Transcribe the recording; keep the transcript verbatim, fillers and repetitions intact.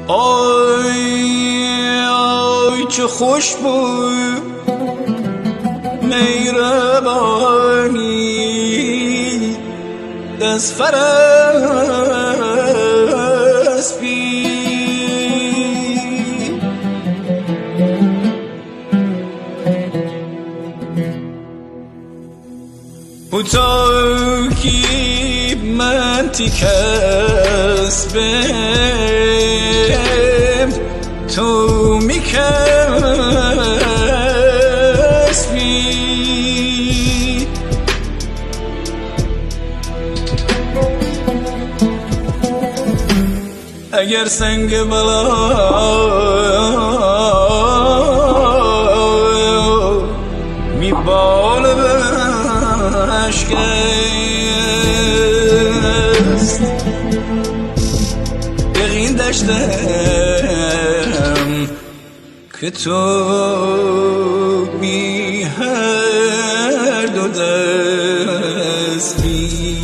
آی، آی، چه خوش بو مهربانی دس فرسپی. هوطو کی من تی کس بم، تو می کس بی. اگر سنگ بلا می بال بشکست، یقین داشتم که تو می هر دو دست بی.